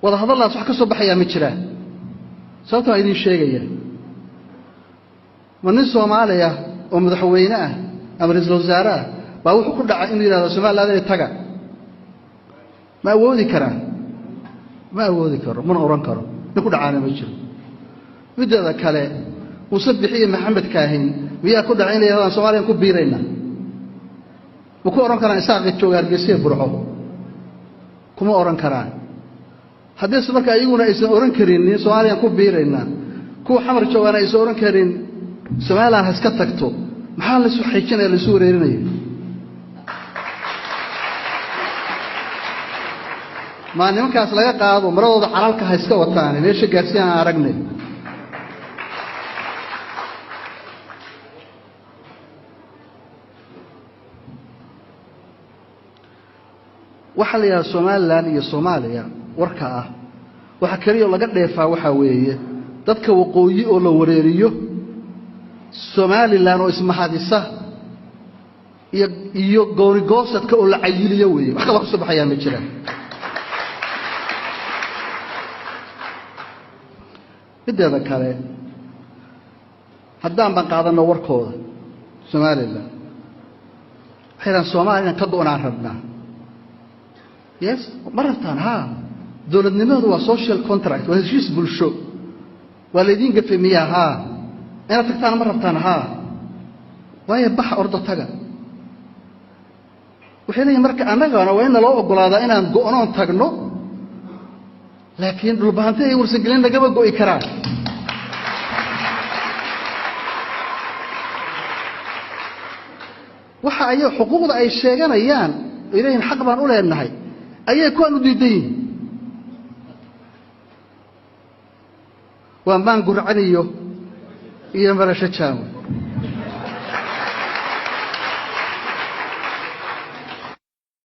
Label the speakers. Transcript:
Speaker 1: Wada hadallaas wax ka soo baxayaa ma jiraan. Sababta waan idiin sheegaya, ma nin Soomaaliya oo madaxweyne ah ama ra-iisul wasaare ah baa wuxuu ku dhacay inuu yidhahdo Somaliland inay taga? Ma awoodi karaa? Ma awoodi karo, mana oran karo. Nin ku dhacaana ma jiro. Middeeda kale, Muuse Bixiye Maxamed Kaahin miyaa ku dhacay inay yidhahdaan Soomaliyan ku biirayna? Ma ku odhan karaan Isaaqi jooga Hargeysa, Burco? Kuma odhan karaan. Haddiise marka iyaguna aysan odhan karin Soomaaliyaan ku biiraynaa, kuwa Xamar joogaana aysan odhan karin Somaliland ha iska tagto, maxaa laysu xijinaya, laysu wareerinaya? Maa nimankaas laga qaado maradooda calalka ha iska wataane, meesha gaarsiin aan aragnay. Waxaa la yidhahda Somaliland iyo Soomaaliya warka ah, waxa keliya oo laga dheefaa waxaa weeye dadka waqooyi oo la wareeriyo, Somaliland oo ismahadisa iyo goonigoosadka oo la cayiliyo weeye. Wax kaloo ka soo baxayaa ma jiraan. Mideeda kale, haddaan baan qaadanno warkooda, Somaliland waxay dhahaan Soomaaliya inaan ka go'naan rabnaa. Yes, ma rabtaan? Haa. Dowladnimadu waa social contract, waa heshiis bulsho. Waa laydiin gafay miyaa? Haa. Inaad tagtaan ma rabtaan? Haa. Waayo, baxa, ordo, taga. Waxay leeyihin marka annagana waa in naloo oggolaadaa inaan go'noon tagno, laakiin Dhulbahante ay Warsangelin nagama go'i karaan. Waxa ay xuquuqda ay sheeganayaan ay leeyihin xaq baan u leenahay ayay kuwaan u diidan yihin. Waa maan gurcan iyo marasho jaawe.